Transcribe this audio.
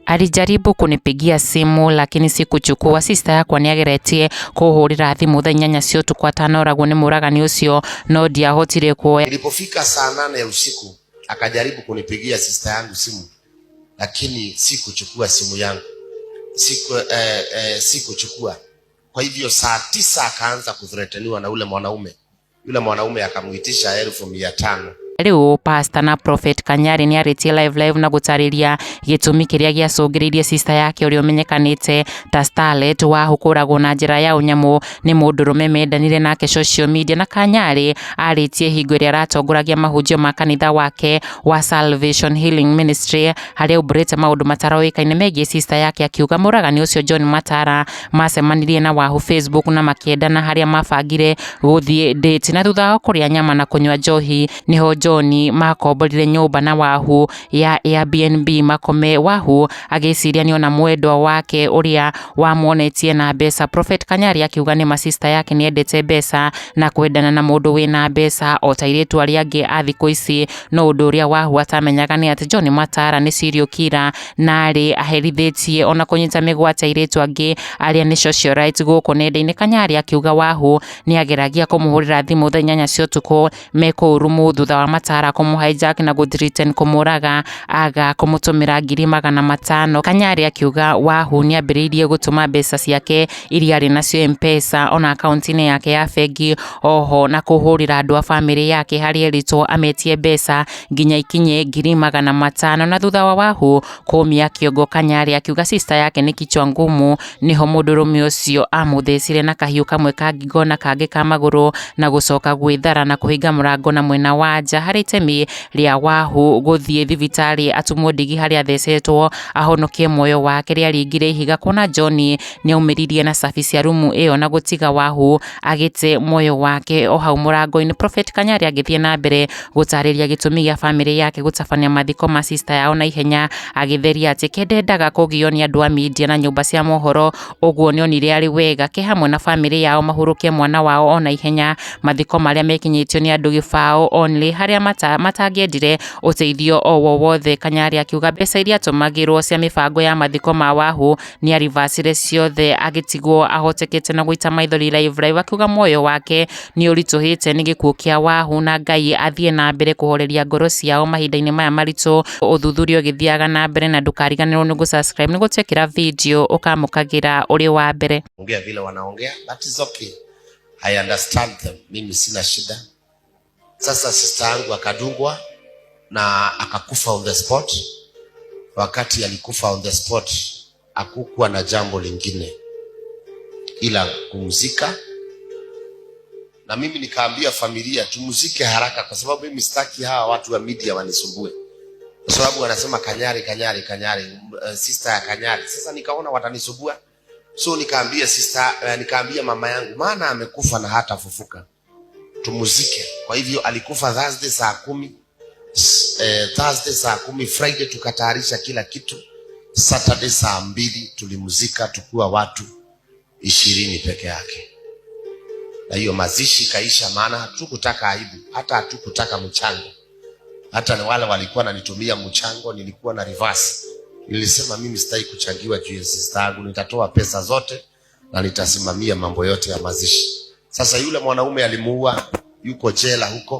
Alijaribu kunipigia simu lakini sikuchukua. Sister yakwa nĩageretie kũhũrĩra thimũ thaa 8 cia ũtukũ atanoragwo nĩ mũragani ũcio, no ndiahotire kuoya. Ilipofika saa 8 ya usiku akajaribu kunipigia sister yangu simu, lakini sikuchukua simu yangu, sikuchukua. Kwa hivyo saa 9 akaanza kuthreateniwa na ule mwanaume. Yule mwanaume akamuitisha 500,000. Rĩu Pastor na Prophet Kanyari nĩarĩtie live live na gũtarĩria gĩtũmi kĩrĩa gĩacũngĩrĩirie sister yake ũrĩa ũmenyekanĩte ta Starlet Wahu kũragwo na njĩra ya ũnyamũ nĩ mũndũrũme mendanire nake social media. Na Kanyari arĩtie hingo ĩrĩa aratongoragia mahunjio ma kanitha wake wa Salvation Healing Ministry, harĩa aumbũrĩte maũndũ mataroĩkaine megiĩ sister yake, akiuga mũragani ũcio John Matara macemanirie na Wahu Facebook na makĩendana, harĩa mabangire gũthiĩ date, na thutha wa kũrĩa nyama na kũnyua njohi nĩho John makomborire nyũmba na Wahu ya Airbnb makome. Wahu agĩciria nĩona mwendwa wake ũrĩa wamuonetie na mbeca. Prophet Kanyari akiuga nĩ ma sister yake nĩendete mbeca na kwendana na mũndũ wĩna mbeca o ta airĩtu arĩa angĩ a thikũ ici, no ũndũ ũrĩa Wahu atamenyaga nĩ atĩ John Matara nĩ serial killer na arĩ aherithĩtie ona kũnyita mĩgwate airĩtu angĩ arĩa nĩ socialite gũkũ nenda-inĩ. Kanyari akiuga Wahu nĩageragia kũmũhũrĩra thimũ thaa 8 cia ũtukũ me kũu rumu thutha wa Matara kũmũ hijack na gũthreaten kũmũraga aga kũmũtũmĩra 500,000. Kanyari akiuga Wahu nĩambĩrĩirie gũtũma mbeca ciake iria arĩ nacio M-Pesa ona akaunti-inĩ yake ya bengi, oho na kũhũrĩra andũ a bamĩrĩ yake harĩa erĩtwo ametie mbeca nginya ikinye 500,000. Na thutha wa Wahu kũmia kĩongo, Kanyari akiuga sister yake nĩ kichwa ngumu, nĩho mũndũrũme ũcio amũthecire na kahiũ kamwe ka ngingo na kangĩ ka magũrũ na gũcoka gwĩthara na kũhinga mũrango na mwena wa nja. Harĩ itemi rĩa Wahu gũthiĩ thibitarĩ atumwo ndigi harĩa athecetwo ahonokie muoyo wake rĩaringire ihiga, kuona John nĩaumĩririe na cabi cia rumu ĩyo na gũtiga Wahu agĩte muoyo wake o hau mũrango-inĩ. Prophet Kanyari agĩthiĩ na mbere gũtarĩria gĩtũmi gĩa bamĩrĩ yake gũtabania mathiko ma sister yao na ihenya, agĩtheria atĩ ke ndendaga kũgio nĩ andũ a media na nyũmba cia mohoro, ũguo nĩonire arĩ wega ke hamwe na bamĩrĩ yao mahurũkie mwana wao o na ihenya mathiko marĩa mekinyĩtio nĩ andũ gĩbaũ only, harĩa matangĩendire ũteithio o wowothe. Kanyari akiuga mbeca iria atũmagĩrwo cia mĩbango ya mathiko ma Wahu nĩarivacire ciothe, agĩtigwo ahotekete na gũita maithori live live, akiuga muoyo wake nĩ ũritũhĩte nĩ gĩkuũ kĩa Wahu na Ngai athiĩ na mbere kũhoreria ngoro ciao mahinda-inĩ maya maritũ. Ũthuthuria ũgĩthiaga na mbere, na ndũkariganĩrwo nĩ gũsubscribe nĩguo twekĩra video ũkamũkagĩra ũrĩ wa mbere. Ongea vile wanaongea, that is okay. I understand them. Mimi sina shida. Sasa sister yangu akadungwa na akakufa on the spot. Wakati alikufa on the spot, hakukuwa na jambo lingine ila kumzika, na mimi nikaambia familia tumzike haraka, kwa sababu mimi sitaki hawa watu wa media wanisumbue, kwa sababu wanasema Kanyari, Kanyari, Kanyari, sister ya Kanyari. Sasa nikaona watanisumbua, so nikaambia sister, nikaambia mama yangu, maana amekufa na hatafufuka, tumuzike. Kwa hivyo alikufa Thursday saa 10, Thursday saa 10, Friday tukatayarisha kila kitu. Saturday saa 2 tulimzika tukiwa watu 20 peke yake, na hiyo mazishi kaisha, maana hatukutaka aibu, hata hatukutaka mchango. Hata ni wale walikuwa wananitumia mchango, nilikuwa na reverse. Nilisema mimi sitaki kuchangiwa juu ya sister yangu, nitatoa pesa zote na nitasimamia mambo yote ya mazishi. Sasa yule mwanaume alimuua, yuko jela huko.